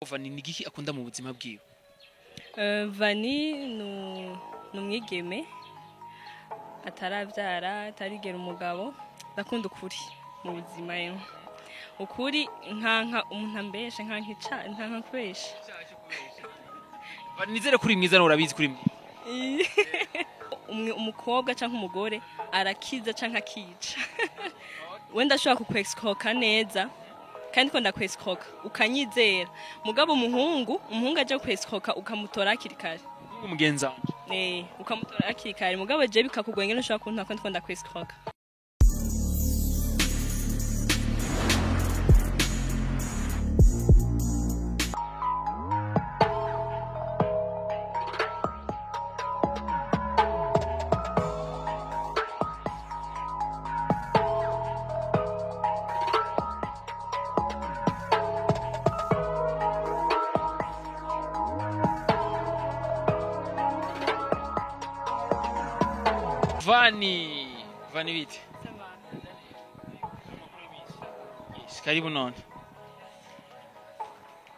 Vani ni igiki akunda mu buzima bwiwe? Vani ni umwigeme ataravyara, atarigera umugabo. Ndakunda ukuri mu buzima, yewe. Ukuri nkanka umuntu ambesha, nkanka ica, nkanka kubesha. Vani, nizere kuri mwiza nawe urabizi kuri mwiza. Umukobwa canke umugore arakiza canke akica. Wenda ashobora kukwesikoka neza kandi ko ndakwesikoka ukanyizera, mugabo umuhungu aje kwesikoka ukamutora hakiri kare. Umugenzi wanje. Ukamutora hakiri kare, mugabo je bikakugora ingene ushobora kuntora kandi ko ndakwesikoka. Vani, Vani, bite? Yes, karibu none.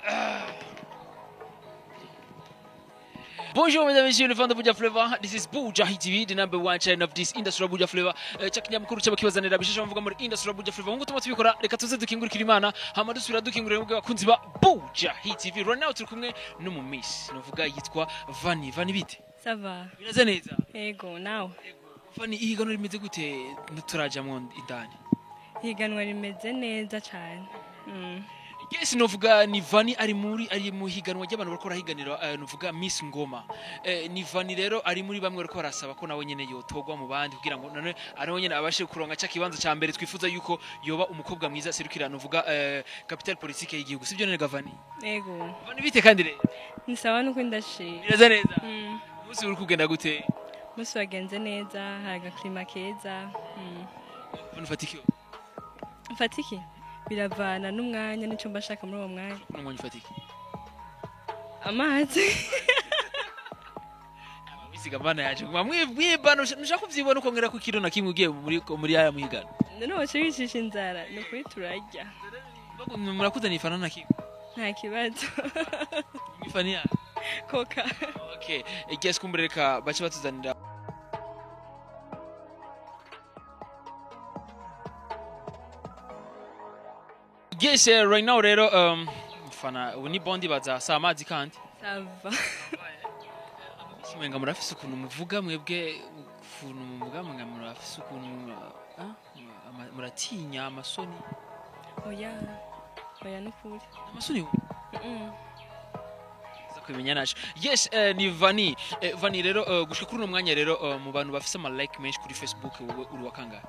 Ah. Bonjour mesdames et messieurs, les fans de Buja Flavor. This is Buja Hit TV, the number one channel of this industry of Buja Flavor. Cha kinyamakuru cy'abakibazanira bisheshe bavuga muri industry of Buja Flavor. Ngo tuma tubikora, reka tuze dukingurikira Imana, hama dusubira dukingurira mwebwe bakunzi ba Buja Hit TV. Right now turi kumwe n'umu miss, novuga yitwa Vani. Vani, bite? Ça va. Biraze neza. Ego, nawe? Vani, ihiganwa rimeze gute nturajamwo indani? Higanwa rimeze neza cane. Yes, novuga ni Vani ari mu higanwa ry'abantu bariko barahiganira, novuga Miss Ngoma. Ni Vani rero ari muri bamwe bariko barasaba ko nawe nyene yotogwa mu bandi kugira ngo none ari we nyene abashe kuronka ca kibanza ca mbere twifuza yuko yoba umukobwa mwiza aserukira, novuga, capital politique y'igihugu. Sivyo none ga Vani? Ego. Vani, bite kandi rero? Ni sawa nuko ndashima. Biraza neza. Umunsi uri kugenda gute? Umunsi wagenze neza, hari agaklima keza. Vani, ufata iki? Mfata iki? Biravana n'umwanya n'ico mba nshaka muri uwo mwanya. Kuno mwanya ufata iki? Amazi. Bisiga bana yaje mwibana nshaka kuvyibona ukongera ku kiro na kimwe ugiye muri aya muhigano. None woca wicisha inzara, ni ukuri turarya. Murakuzana ifana na kimwe. Nta kibazo. Ifani ya Koka. Okay, guess kumbure reka bace batuzanira. Yes, right now rero fana ubu ni bondi baza sa amazi kandi. Ça va. Mwenga murafise ukuntu muvuga mwebwe, ukuntu muvuga mwenga murafise ukuntu muratinya amasoni. Oya. Oya, nukuri. Amasoni za kwimenya naco. Yes, ni Vani. Vani rero, gushika kuri uno mwanya rero, mu bantu bafise ama like menshi kuri Facebook wowe uri wakangahe?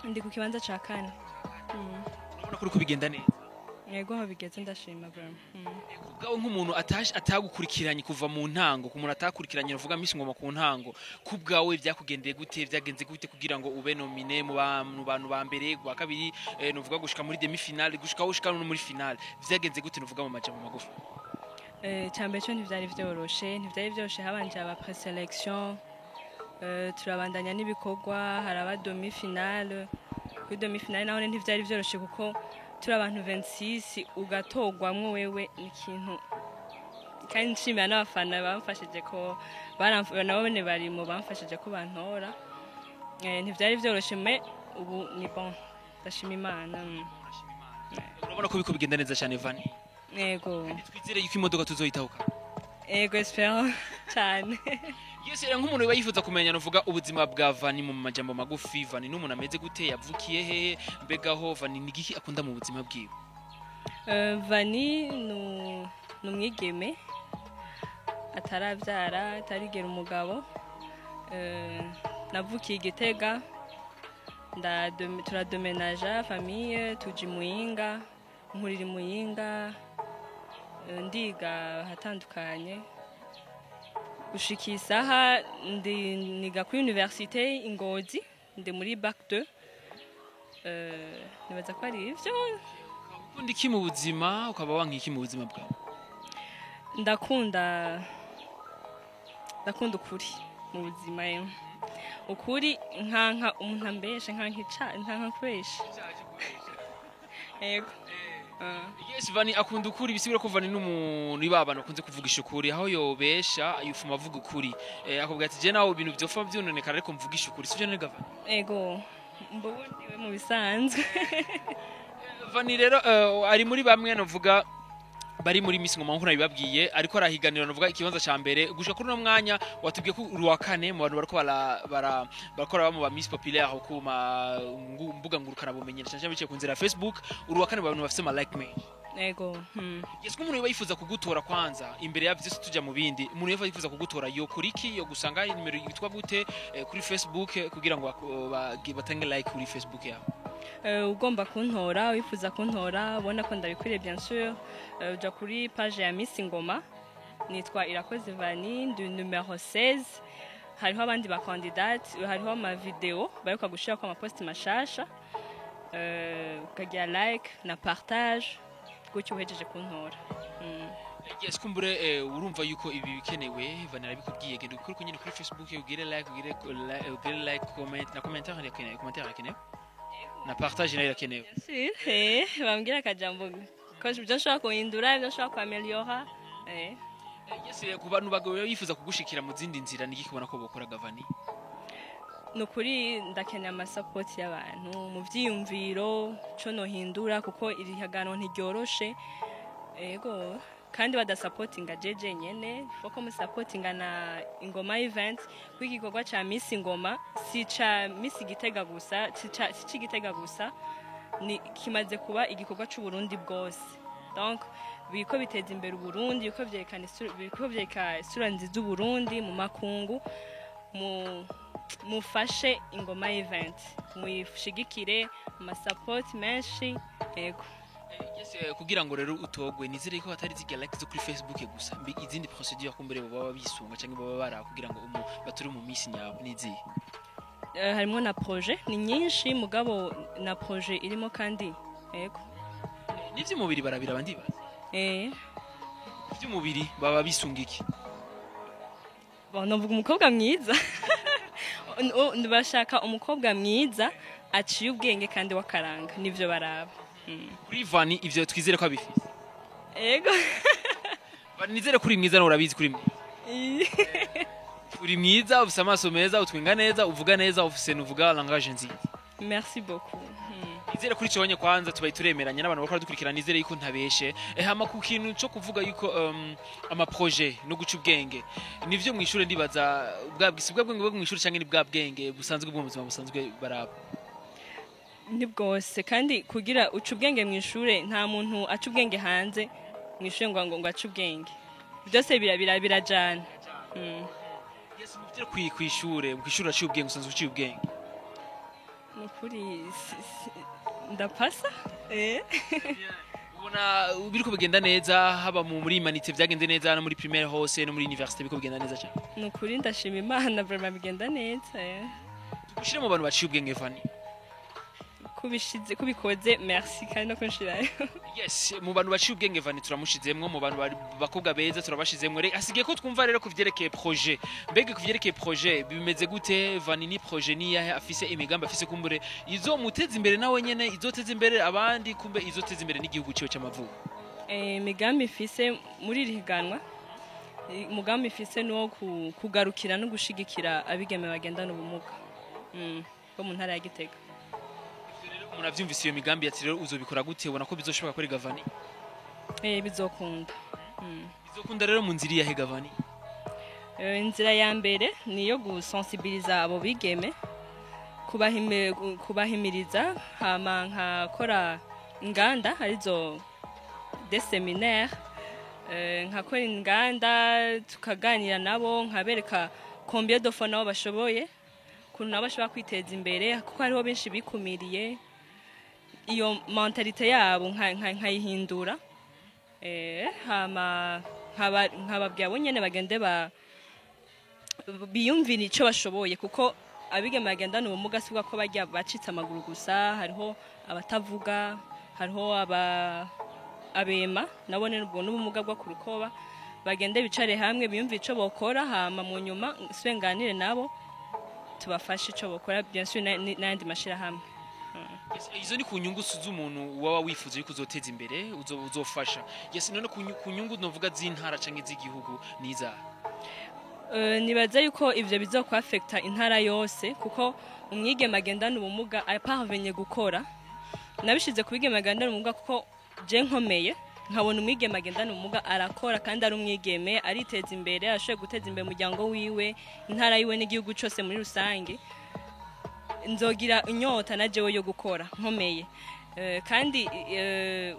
Ndi ku kibanza ca kane. Urabona ko uriko bigenda neza? Yego, aho bigeze ndashima vraiment. Kubwawe nk'umuntu atagukurikiranye kuva mu ntango, ku muntu atakurikiranye uvuga Miss Ngoma ku ntango, kubwawe byakugendeye gute, byagenze gute kugira ngo ube nominé mu bantu ba mbere, ba kabiri, nuvuga gushika muri demi finale, gushika aho ushika no muri finale, vyagenze gute, nuvuga mu majambo magufi? Icambere co ntivyari vyoroshe, ntivyari vyoroshe, habanje aba présélection, turabandanya n'ibikorwa, haraba demi finale. Kuri demi finale naho ntivyari vyoroshe kuko turi abantu 26 ugatorwamwo wewe ni ikintu. Kandi nshimira n'abafana bamfashije ko nabo bene bari mu bamfashije ko bantora. Ntivyari vyoroshe, mais ubu ni bon, ndashima Imana. Urabona ko biko bigenda neza cyane, Vani? Yego. Twizere yuko imodoka tuzoyitahuka. Ego, espérons cyane. Yes, rero nk'umuntu wiba yifuza kumenya, nuvuga, ubuzima bwa Vani mu majambo magufi, Vani n'umuntu ameze gute, yavukiye hehe, mbegaho Vani ni igiki akunda mu buzima bwiwe? Vani ni umwigeme ataravyara, atarigera umugabo. Navukiye i Gitega, turademenaja famille tuja i Muyinga, nkurira i Muyinga, ndiga ahatandukanye gushika isaha ndi niga kuri université i Ngozi, ndi muri bac 2. Nibaza ko ari ivyo. Ukunda iki mu buzima, ukaba wanka iki mu buzima bwawe? Ndakunda ukuri mu buzima, yewe. Ukuri nkanka umuntu ambesha, nkanka ica, nkanka kubesha. Yego. Yes, Vani akunda ukuri, bisigura ko Vani n'umuntu ibabana akunze kuvugisha ukuri, aho yobesha yufuma avuga ukuri. Akubwira ati je nawe ibintu vyofa vyononekara ariko mvugisha ukuri, sivyo none Vani? Ego, mbubundi we mu bisanzwe. Vani rero ari muri bamwe novuga bari muri Miss Ngoma nkuko nabibabwiye, ariko arahiganira novuga ikibanza ca mbere gushika kuri uno mwanya. Watubwiye ko uri wa kane mu bantu bariko barakora mu ba Miss Populaire ku ma mbuga ngurukana bumenyi, cyane cyane biciye ku nzira ya Facebook. Uri wa kane mu bantu bafise ama like menshi. Ego. Yes, ko umuntu yoba yifuza kugutora kwanza imbere ya vyose tuja mu bindi, umuntu yoba yifuza kugutora yo kuri ki yo gusanga nimero yitwa gute kuri Facebook kugira ngo batange like kuri Facebook yawe? Ugomba kuntora, wifuza kuntora, ubona ko ndabikwiriye, bien sûr, uja kuri page ya Miss Ngoma, nitwa Irakoze Vani, du numero 16. Hariho abandi ba candidate, hariho ama video baheruka gushirako, ama post mashasha, ukagira like na partage gutyo uhejeje kuntora. Yes, kumbure urumva yuko ibi bikenewe, Vanira bikubwiye, genda ukuri nyine kuri Facebook ugire like, ugire like, comment na commentaire irakenewe, commentaire irakenewe na partage nayo irakenewe. Bien sûr, bambwira akajambo ko ibyo nshobora guhindura, ibyo nshobora kwameliora. Yes, ku bantu bagabo yifuza kugushikira mu zindi nzira, niki kubona ko bokora Gavani? Ni ukuri ndakeneye amasapoti y'abantu mu byiyumviro cyo nohindura, kuko iri hagano ntiryoroshe. Ego, kandi badasapotinga jeje nyene, foko musapotinga na Ingoma Event, kuko igikorwa ca Miss Ngoma si ca Miss Gitega gusa, si c'Igitega gusa, ni kimaze kuba igikorwa c'Uburundi bwose. Donc biriko biteza imbere Uburundi, biriko vyerekana isura, biriko vyereka isura nziza Uburundi mu makungu. Mufashe Ingoma Event, muyishigikire amasapoti menshi, ego. Yes, kugira ngo rero utogwe, nizere ko hatari zirya like zo kuri Facebook gusa, mbi izindi procedure kumbere baba bisunga cyangwa baba bara kugira ngo baturi mu Miss nyabo nizihe? Harimo na projet, ni nyinshi, mugabo na projet irimo kandi, ego. N'ivy'umubiri barabira abandi bazi? Eh. Ivy'umubiri baba bisunga iki? Bon, novuga umukobwa mwiza. Bashaka umukobwa mwiza aciye ubwenge kandi w'akaranga, nivyo baraba. Kuri Vani ivyo twizere ko abifise. Ego. Vani, nizere kuri mwiza nawe urabizi kuri mwiza. Uri mwiza, ufise amaso meza, utwenga neza, uvuga neza, ufise nuvuga langage nziza. Merci beaucoup. Nizere kuri cyo kwanza tubaye turemeranya n'abantu bakora dukurikirana, nizere yuko ntabeshe. Hama ku kintu cyo kuvuga yuko ama projet no guca ubwenge nivyo mu ishure, ndibaza bwa bwisi bwa bwenge bwo mu ishure cyangwa ni bwa bwenge busanzwe bwo mu buzima busanzwe baraba? Ni bwose, kandi kugira uca ubwenge mu ishure, nta muntu aca ubwenge hanze mu ishure ngo ace ubwenge, byose birajana. Yes, mu byo kwishure, mu ishure uraciye ubwenge, usanzwe uciye ubwenge. Ni ukuri ndapasa. Ubona biriko bigenda neza, haba muri humanités vyagenze neza, no muri primaire hose, no muri université biriko bigenda neza cyane. Ni ukuri ndashima Imana, vraiment bigenda neza. Tugushire mu bantu baciye ubwenge, Vani. Kubishize kubikoze, merci kandi no kunshirayo. Yes, mu bantu baciye ubwenge Vani turamushizemwo, mu bantu bakobwa beza turabashizemwo. Hasigaye ko twumva rero kuvyerekeye projet. Mbega kuvyerekeye projet bimeze gute, Vani? Ni projet ni yahe afise, imigambi afise kumbure izo muteza imbere nawe nyene, izoteza imbere abandi, kumbe izoteza imbere n'igihugu ciwe c'amavuko? Imigambi ifise muri iri higanwa, umugambi ifise ni uwo kugarukira no gushigikira abigeme bagendana ubumuga bo mu ntara ya Gitega. Ivyo rero umuntu avyumvise iyo migambi ati rero uzobikora gute, ubona ko bizoshoboka kuri Gavani? Bizokunda. Bizokunda rero mu nzira iyahe, Gavani? Inzira ya mbere ni iyo gusensibiliza abo bigeme, kubahimiriza, hama nkakora inganda arizo des séminaires, nkakora inganda tukaganira nabo, nkabereka combien de fois nabo bashoboye, ukuntu nabo bashobora kwiteza imbere, kuko hariho benshi bikumiriye. Iyo mentalité yabo nkayihindura, hama nkababwira bo nyene bagende ba biyumvira icyo bashoboye, kuko abigeme bagendana ubumuga si ko bajya bacitse amaguru gusa, hariho abatavuga, hariho aba abema, nabo ni ubwo n'ubumuga bwo ku rukoba. Bagende bicare hamwe biyumvire icyo bokora, hama mu nyuma nsubire nganire nabo, tubafashe icyo bokora, bien sûr n'ayandi mashirahamwe. Yes, izo ni ku nyungu z'umuntu waba wifuza yuko uzoteza imbere, uzofasha. Yes, none ku nyungu novuga z'intara canke z'igihugu niza? Nibaza yuko ivyo bizokwafekta intara yose, kuko umwigeme agendana ubumuga aparvenye gukora, nabishize ku bigeme agendana ubumuga, kuko je nkomeye nkabona umwigeme agendana ubumuga arakora kandi ari umwigeme, ariteza imbere, arashoboye guteza imbere umuryango wiwe, intara yiwe n'igihugu cose muri rusange, nzogira inyota na jewe yo gukora nkomeye. Kandi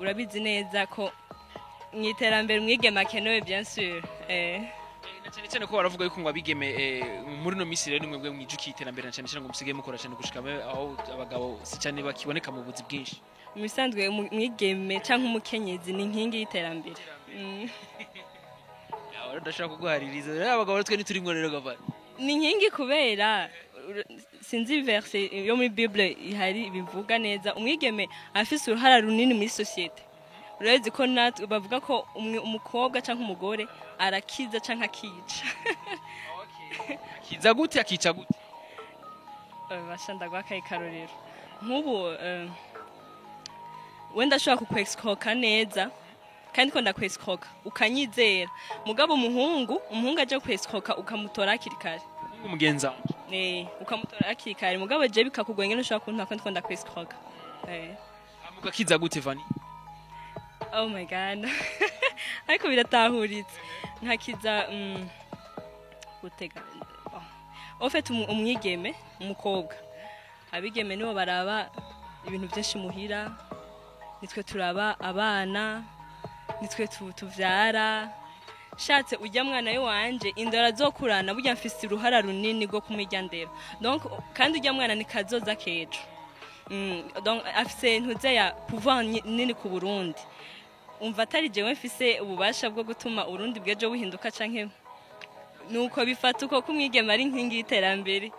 urabizi neza ko mu iterambere umwigeme akenewe, bien sûr. Na cyane cyane ko baravuga yuko ngo abigeme muri no misi rero nimwe mwijukiye iterambere, na cyane cyane ngo musigaye mukora cyane gushika aho abagabo si cyane bakiboneka mu buzi bwinshi. Mu bisanzwe umwigeme canke umukenyezi ni inkingi y'iterambere. Yawe ndashaka kuguhaririza rero, abagabo twe ntiturimwo rero gavana. Ni inkingi kubera sinzi verset yo muri Bible ihari bivuga neza, umwigeme afise uruhara runini muri société. Urazi ko natwe bavuga ko umukobwa canke umugore arakiza canke akica. Akiza gute, akica gute? Basha ndaguha akahe karorero? Nk'ubu wenda ashobora kukwesikoka neza kandi ko ndakwesikoka ukanyizera, mugabo umuhungu aje kwesikoka ukamutora hakiri kare. Umuhungu mugenzi wanje. Ukamutora hakiri kare, mugabo je bikakugora ingene ushobora kuntora kandi ko ndakwesikoka. Amuga akiza gute, Vani? Oh my God, ariko biratahuritse. Nkakiza gutega, oh. En fait umwigeme, umukobwa, abigeme nibo baraba ibintu byinshi muhira, nitwe turaba abana, nitwe tuvyara. Shatse ujya mwana we wanje indora azokurana, burya mfise uruhara runini rwo kumwirya ndero. Donc kandi ujya mwana ni kazoza kejo. Donc afise ntuze ya pouvoir nini ku Burundi. Umva, atari jewe mfise ububasha bwo gutuma Urundi bw'ejo buhinduka, canke nuko bifata uko kumwigema ari inkingi y'iterambere.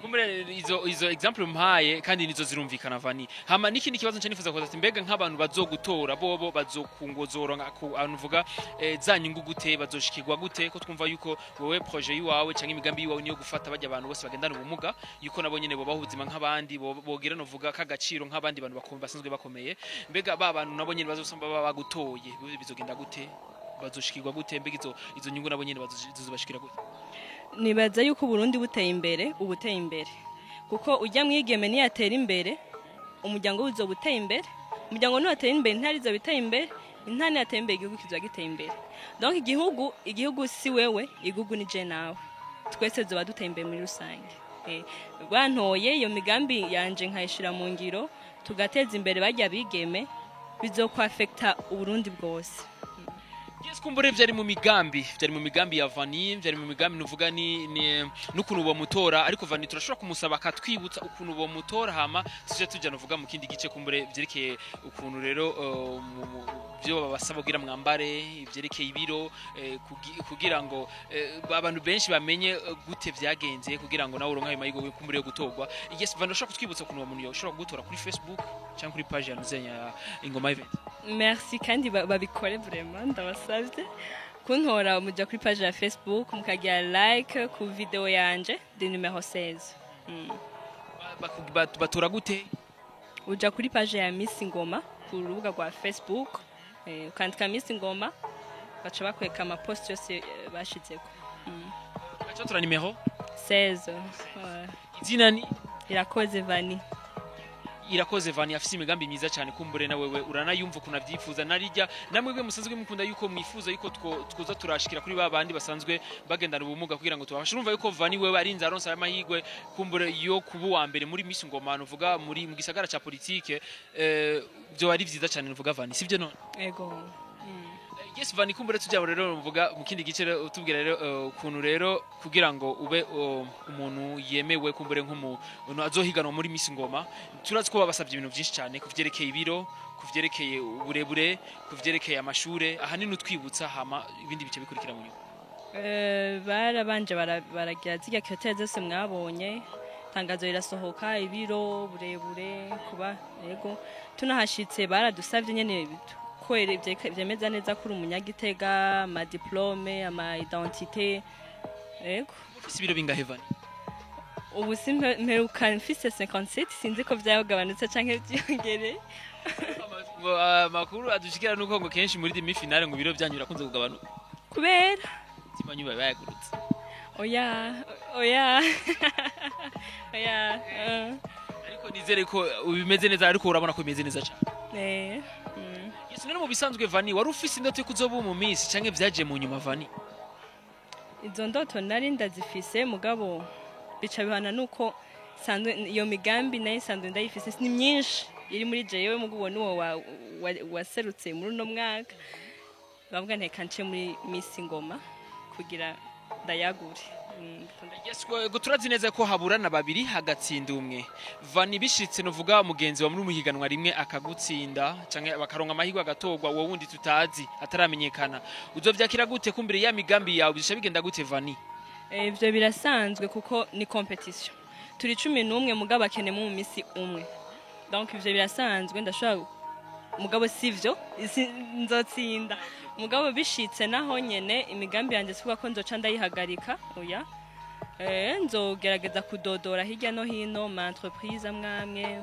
Kumbure izo example mpaye kandi nizo zirumvikana, Vani. Hama n'ikindi kibazo nce nifuza kubaza ati mbega nk'abantu bazogutora bobo bazokungozora ahantu uvuga za nyungu gute, bazoshikirwa gute, ko twumva yuko wewe projet yiwawe canke imigambi yiwawe niyo gufata bajya abantu bose bagendana ubumuga, yuko nabo nyene bobaho ubuzima nk'abandi, bogira novuga kagaciro nk'abandi bantu basanzwe bakomeye? Mbega ba bantu nabo nyene bazosamba baba bagutoye bizogenda gute, bazoshikirwa gute? Mbega izo nyungu nabo nyene zizobashikira gute? Nibaza yuko Uburundi buteye imbere, ubuteye imbere, kuko ujya mwigeme niyatera imbere umuryango uzoba uteye imbere, umuryango niwatera imbere intara izoba iteye imbere, intara niyatera imbere igihugu kizoba giteye imbere. Donc igihugu si wewe, igihugu ni je nawe, twese tuzoba duteye imbere muri rusange. Bantoye iyo migambi yanje nkayishira mu ngiro, tugateza imbere bajya bigeme, bizokwafekta Uburundi bwose. Yes, kumbure vyari mu migambi ya Vani, vyari mu migambi nuvuga ni n'ukuntu bomutora. Ariko Vani turashobora kumusaba akatwibutsa ukuntu bomutora, hama tuje tuja nuvuga mu kindi gice, kumbure vyerekeye ukuntu rero vyo babasaba kugira mwambare, ivyerekeye ibiro, kugira ngo abantu benshi bamenye gute vyagenze kugira ngo nawe uronke ayo mahirwe kumbure yo gutorwa. Yes, Vani, urashobora kutwibutsa ukuntu uwo muntu yoshobora gutora kuri Facebook cyangwa kuri page ya Nuzenya Ingoma Event? Merci, kandi babikore vraiment, ndabasabye kuntora. Muja kuri page ya Facebook mukagira like ku video yanje de numero 16. Batora gute? Uja kuri page ya Miss Ngoma ku rubuga rwa Facebook, ukandika Miss Ngoma, baca bakweka ama post yose bashizeko. Baca batora nimero 16, ouais. Izina ni? Irakoze Vani. Irakoze Vani afise imigambi myiza cyane. Kumbure na wewe uranayumva ukuntu avyifuza, narijya namwebwe musanzwe mukunda yuko mwifuza yuko twoza turashikira kuri ba bandi basanzwe bagendana ubumuga kugira ngo tubafashe. Urumva yuko Vani wewe arinze aronsa amahirwe kumbure yo kuba uwa mbere muri Miss Ngoma, nuvuga muri mu gisagara ca politike, byo ari vyiza cyane nuvuga, Vani, sivyo none? Ego. Yes, Vani, kumbure tujya rero muvuga mu kindi gice rero utubwira rero ukuntu rero kugira ngo ube umuntu yemewe kumbure nk'umuntu azohiganwa muri Miss Ngoma, turazi ko babasabye ibintu byinshi cyane kuvyerekeye ibiro, kuvyerekeye uburebure, kuvyerekeye amashure. Ahanini utwibutsa, hama ibindi bice bikurikira mu nyuma. Barabanje baragira zirya critères zose mwabonye, itangazo rirasohoka, ibiro, burebure, kuba yego. Tunahashitse baradusavye nyene ko vyemeza neza ko uri umunyagitega, ama diplôme, ama identité, yego. Ufise ibiro bingahe, Vani? Ubu simperuka mfise 57, sinzi ko vyagabanutse canke vyiyongereye. Ngo amakuru adushikira nuko ngo kenshi muri demi finale ngo ibiro byanyu birakunze kugabanuka. Kubera? Imitima yanyu iba yagurutse. Oya, oya, oya. Ariko nizere ko bimeze neza, ariko urabona ko bimeze neza cyane. Eh. Yes, none mu bisanzwe, Vani, wari ufise indoto yo kuzoba mu Miss canke vyaje mu nyuma, Vani? Izo ndoto nari ndazifise, mugabo bica bihana nuko sanzwe iyo migambi nayo isanzwe ndayifise, ni myinshi iri muri jewe, mugabo nuwo waserutse muri uno mwaka bavuga nteka nce muri Miss Ngoma kugira ndayagure. Yes, go turazi neza ko haburana babiri hagatsinda umwe. Vani, bishitse novuga mugenzi wa muri muhiganwa rimwe akagutsinda canke bakaronka amahirwe agatorwa uwo wundi tutazi ataramenyekana, uzovyakira gute? Kumbere ya migambi yawe bisha bigenda gute, Vani? Ivyo birasanzwe kuko ni compétition, turi 11 mugabo akenemo mu misi umwe, donc ivyo birasanzwe. Ndashobora, mugabo sivyo nzotsinda, mugabo bishitse naho nyene imigambi yanjye sivuga ko nzoca ndayihagarika, oya. Nzogerageza kudodora hirya no hino ma entreprise amwamwe,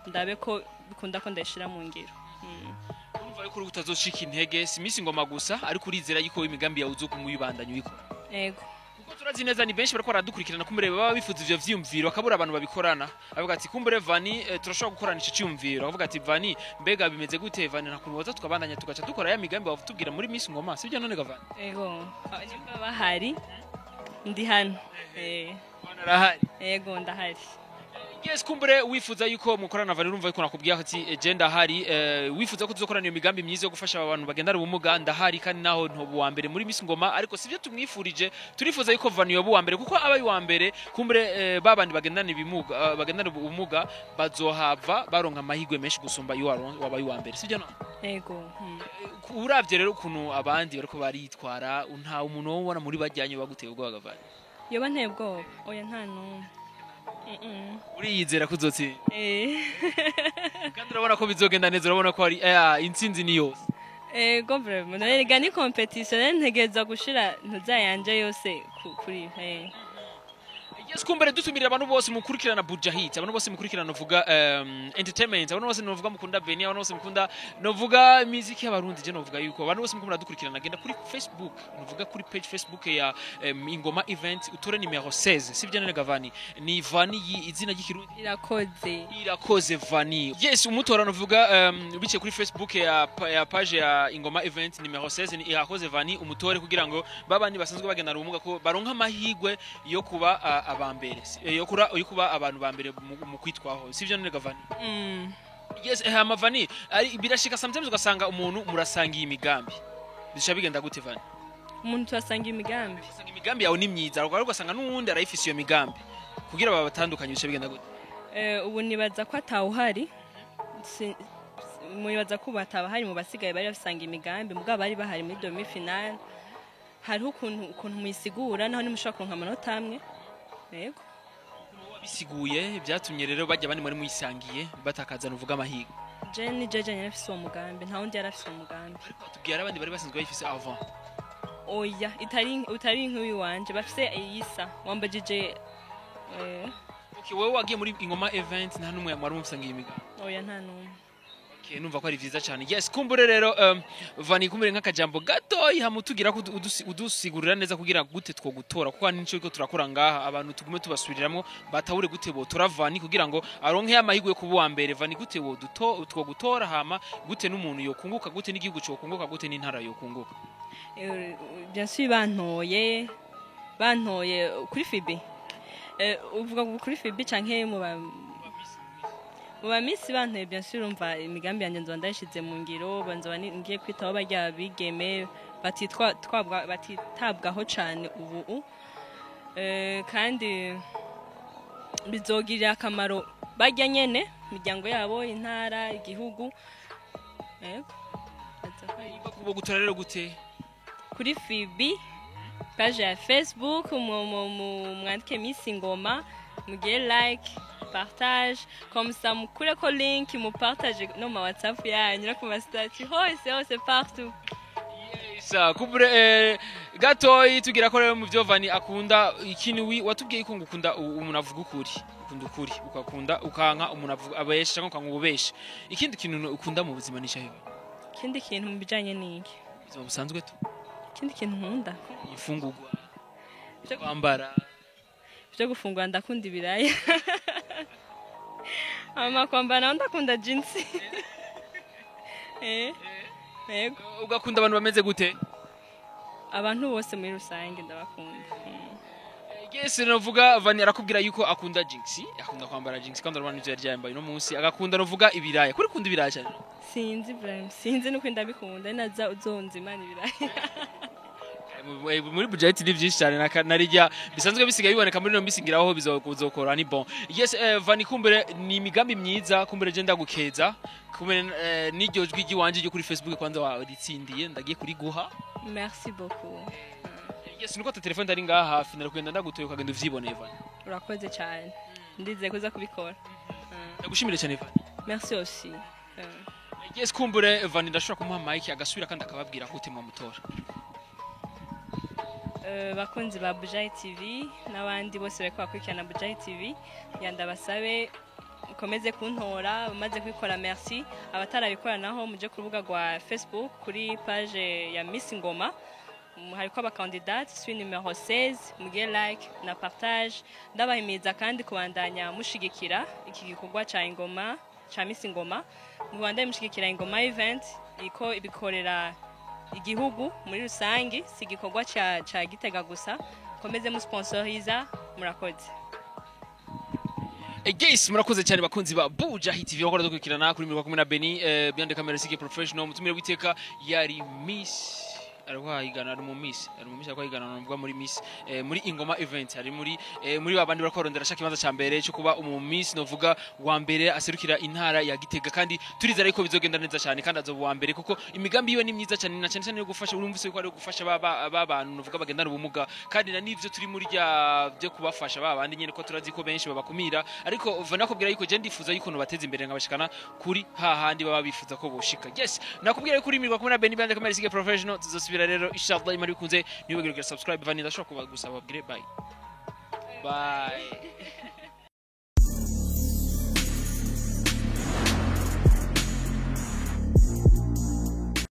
ndabe ko bikunda ko ndayishira mu ngiro. Urumva yuko uri utazoshika intege, si Miss Ngoma gusa, ariko urizera yuko imigambi yawe uzokumuyibandanya uyikora? Ego. Kuko turazi neza ni benshi bariko baradukurikirana, kumbere baba bifuza ivyo vyiyumviro bakabura abantu babikorana, avuga ati kumbere Vani, turashobora gukorana ico ciyumviro, avuga ati Vani, mbega bimeze gute, Vani, nta kuntu boza tukabandanya tugaca dukora ya migambi watubwira muri Miss Ngoma, sibyo none ga Vani? Ego. Ah, nimba bahari ndi hano. Vani arahari. Ego, ndahari. Yes, kumbure wifuza yuko mukorana Vani, urumva yuko nakubwiye ati je ndahari, wifuza ko tuzokorana iyo migambi myiza yo gufasha aba bantu bagendana ubumuga, ndahari. Kandi naho ntoba uwa mbere muri Miss Ngoma, ariko sivyo tumwifurije, turifuza yuko Vani yoba uwa mbere, kuko aba uwa mbere kumbure babandi bagendana ibimuga, bagendana ubumuga bazohava baronka amahirwe menshi gusumba iyo wabaye uwa mbere, sivyo no? Ego. Uravye rero ukuntu abandi bariko baritwara, nta umuntu wo ubona muri bajyanye baguteye ubwoba ga Vani? Yoba nteye ubwoba? Oya, nta n'umwe. Uriyizera ko uzotsinda? Eh. Kandi urabona ko bizogenda neza, urabona ko ari intsinzi ni yose? Ego, vraiment, erega ni compétition, rero ntegereza gushira ntuzayanje yose kuri. Yes, kumbere dutumirira abantu bose mukurikirana Bujahit, abantu bose mukurikirana novuga entertainment, abantu bose novuga mukunda Beni, abantu bose mukunda novuga music y'abarundi, je novuga yuko abantu bose mukunda dukurikirana, genda kuri Facebook, novuga kuri page Facebook ya Ingoma Event, utore numéro 16, sivyo none ga Vani? Ni Vani izina ry'ikirundi? Irakoze. Irakoze Vani. Yes, umutora novuga biciye kuri Facebook ya page ya Ingoma Event, numéro 16 ni Irakoze Vani, umutore kugira ngo babandi basanzwe bagendana ubumuga ko baronka amahirwe yo kuba abambere, yo kuba abantu ba mbere mu kwitwaho, sivyo none ga Vani? Mm. Yes, hama Vani, ari birashika sometimes ugasanga umuntu murasangiye imigambi, bisha bigenda gute, Vani? Umuntu tuhasanga imigambi? Ugasanga imigambi yawe ni myiza, ariko ugasanga n'uwundi arayifise iyo migambi, kugira babatandukanye bisha bigenda gute? Ubu nibaza ko atawuhari. Mubibaza ko ubu hataba hari mu basigaye bari basanga imigambi, mugabo bari bahari muri demi finale, hariho ukuntu muyisigura naho nimushobora kuronka amanota amwe, yego. Bisiguye byatumye rero bajya bandi muri muyisangiye batakazana uvuga amahirwe? Je ni jeje nyene afise uwo mugambi, nta wundi yari afise uwo mugambi. Ariko tubwira abandi bari basanzwe bayifise avant. Oya, itari utari nk'uyu wanje, bafise iyisa wambajije. Okay, wowe wagiye muri Ingoma Event, nta n'umwe mwari musangiye imigambi? Oya, nta n'umwe. Okay, numva ko ari vyiza cyane. Yes, kumbure rero Vani, kumbure nk'akajambo gatoyi hamutugira ko udusigurira neza kugira gute two gutora, kuko nico ko turakora ngaha, abantu tugume tubasubiriramo batawure gute botora Vani kugira ngo aronke amahirwe yo kuba uwa mbere. Vani, gute wo duto two gutora, hama gute n'umuntu yokunguka, gute n'igihugu cyo kunguka, gute n'intara yokunguka? Bien sûr, bantoye kuri Fibi. Uvuga kuri Fibi canke mu ba Miss? Bantoye, bien sûr, umva imigambi yanjye nzoba ndayishize mu ngiro, nzoba ngiye kwitaho barya bigeme batitwa twabwa batitabwaho cane ubu. Kandi bizogirira akamaro barya nyene, imiryango yabo, intara, igihugu. Yego. Bo gutora rero gute? Kuri Fibi, page ya Facebook, mwandike Miss Ngoma, mugire like, partage, comme ça mukureko link, mupartage no ma WhatsApp yanyu no ku ma statut, hose hose, partout. Yes, kumbure. Gatoyi tugira ko rero mu byo Vani akunda ikintu watubwiye ko ngo ukunda umuntu avuga ukuri, ukunda ukuri, ukakunda ukanka umuntu avuga abesha cyangwa ukanka ububesha. Ikindi kintu ukunda mu buzima ni cyahe? Ikindi kintu mu bijanye n'iki? Ubuzima busanzwe tu. Ikindi kintu nkunda? Imfungurwa, kwambara. Byo gufungura, ndakunda ibiraya. Ama kwambara naho ndakunda jeans. Yego. Ugakunda abantu bameze gute? Abantu bose muri rusange ndabakunda. Yes, novuga Vani arakubwira yuko akunda jeans, akunda kwambara jeans, kandi urabona ivyo yari yambaye uno munsi. Agakunda novuga ibiraya. Kuri kunda ibiraya cyane? Sinzi Ibrahim, sinzi nuko ndabikunda, naza uzonza imana ibiraya. Muri budget ni byinshi cyane narijya bisanzwe bisigaye biboneka muri no misingiraho bizokora ni bon. Yes, Vani, kumbere ni imigambi myiza, kumbere je ndagukeza, kumbere n'iryo jwi ry'iwanje ryo kuri Facebook kwanza waritsindiye, ndagiye kuriguha. Merci beaucoup. Yes, nuko ata telefone ndari ngaha hafi, narakugenda ndagutoye ukagenda uvyiboneye, Vani. Urakoze cyane, ndizeye kuza kubikora. Ndagushimire cyane, Vani. Merci aussi. Yes, kumbure Vani ndashobora kumuha mic agasubira kandi akababwira ko utemwa mutora. Bakunzi ba Bujayi TV n'abandi bose bariko bakurikirana Bujayi TV, yandabasabe mukomeze kuntora. Bamaze kubikora, merci. Abatarabikora naho muje ku rubuga rwa Facebook kuri page ya Miss Ngoma. Hariko abakandidate, suis numéro 16, mugire like na partage. Ndabahimiza kandi kubandanya mushigikira iki gikorwa ca Ingoma, ca Miss Ngoma. Mubandanye mushigikira Ingoma event iko ibikorera igihugu muri rusangi, si igikorwa ca Gitega gusa. Komeze musponsoriza, murakoze. Yes, murakoze cyane bakunzi ba Buja Hit TV bakora dukurikirana kuri mirwa kumwe na Beni behind the camera Sike Professional. Mutumire witeka yari Miss, ariko higana ari mu Miss, ariko higana navuga muri Miss muri Ingoma event, ari muri babandi bariko barondera shaka ikibanza ca mbere cyo kuba umu Miss novuga wa mbere aserukira intara ya Gitega. Kandi turizera yuko bizogenda neza cyane kandi azoba uwa mbere, kuko imigambi yiwe ni myiza cyane, na cyane cyane yo gufasha. Urumvise yuko ari gufasha ba bantu novuga bagendana ubumuga, kandi na nivyo turi muri rya byo kubafasha ba bandi nyene, ko turazi ko benshi babakumira. Ariko uva nakubwira yuko je ndifuza yuko nobateza imbere nkabashikana kuri hahandi baba bifuza ko boshika. Yes, nakubwira yuko uri mirwa kumwe na Benny Bande Camera Sige Professional. Tuzosubira rero inshallah Imana bikunze. Niwe kugira subscribe. Vani, ndashobora kuba gusaba babwire bye bye.